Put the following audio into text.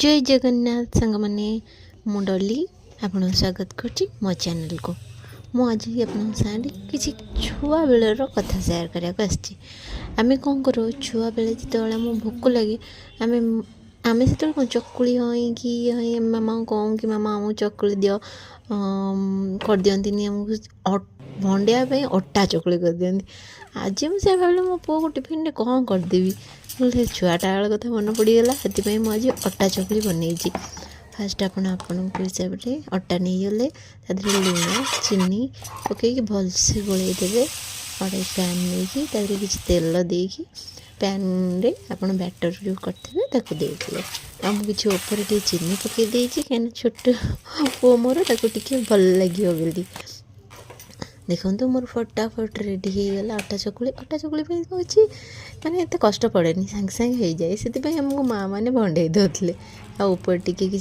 ଜୟ ଜଗନ୍ନାଥ ସାଙ୍ଗମାନେ, ମୁଁ ଡଲି ଆପଣଙ୍କୁ ସ୍ୱାଗତ କରୁଛି ମୋ ଚ୍ୟାନେଲକୁ। ମୁଁ ଆଜି ଆପଣଙ୍କ ସାଙ୍ଗରେ କିଛି ଛୁଆବେଳର କଥା ସେୟାର କରିବାକୁ ଆସିଛି। ଆମେ କ'ଣ କରୁ ଛୁଆବେଳେ? ଯେତେବେଳେ ଆମକୁ ଭୋକ ଲାଗେ, ଆମେ ସେତେବେଳେ କ'ଣ ଚକୁଳି ହଇଁ କି ହଇଁ ମାମାଙ୍କୁ କହୁ କି ମାମା, ଆମକୁ ଚକୁଳି ଦିଅ। କରିଦିଅନ୍ତିନି ଆମକୁ, ଭଣ୍ଡେଇବା ପାଇଁ ଅଟା ଚକୁଳି କରିଦିଅନ୍ତି। ଆଜି ମୁଁ ସେୟା ଭାବିଲି, ମୋ ପୁଅକୁ ଟିଫିନରେ କ'ଣ କରିଦେବି? ସେ ଛୁଆଟା ବେଳ କଥା ମନେ ପଡ଼ିଗଲା। ସେଥିପାଇଁ ମୁଁ ଆଜି ଅଟା ଚକୁଳି ବନେଇଛି। ଫାଷ୍ଟ ଆପଣ ଆପଣଙ୍କ ହିସାବରେ ଅଟା ନେଇଗଲେ, ତା ଦେହରେ ଲୁଣ ଚିନି ପକାଇକି ଭଲସେ ଗୋଳେଇ ଦେବେ। କଡ଼େଇ ପ୍ୟାନ୍ ନେଇକି ତା ଦେହରେ କିଛି ତେଲ ଦେଇକି ପ୍ୟାନ୍ରେ ଆପଣ ବ୍ୟାଟର୍ ଯେଉଁ କରିଥିବେ ତାକୁ ଦେଇଦେବେ। ଆଉ ମୁଁ କିଛି ଉପରେ ଟିକେ ଚିନି ପକାଇ ଦେଇଛି, କାହିଁକିନା ଛୋଟ ପୁଅ ମୋର, ତାକୁ ଟିକେ ଭଲ ଲାଗିବ ବୋଲି। ଦେଖନ୍ତୁ, ମୋର ଫଟାଫଟ ରେଡ଼ି ହେଇଗଲା ଅଟା ଚକୁଳି। ଅଟା ଚକୁଳି ପାଇଁ ଅଛି ମାନେ ଏତେ କଷ୍ଟ ପଡ଼େନି, ସାଙ୍ଗେ ସାଙ୍ଗେ ହେଇଯାଏ। ସେଥିପାଇଁ ଆମକୁ ମାଆ ମାନେ ଭଣ୍ଡେଇ ଦେଉଥିଲେ। ଆଉ ଉପରେ ଟିକେ କିଛି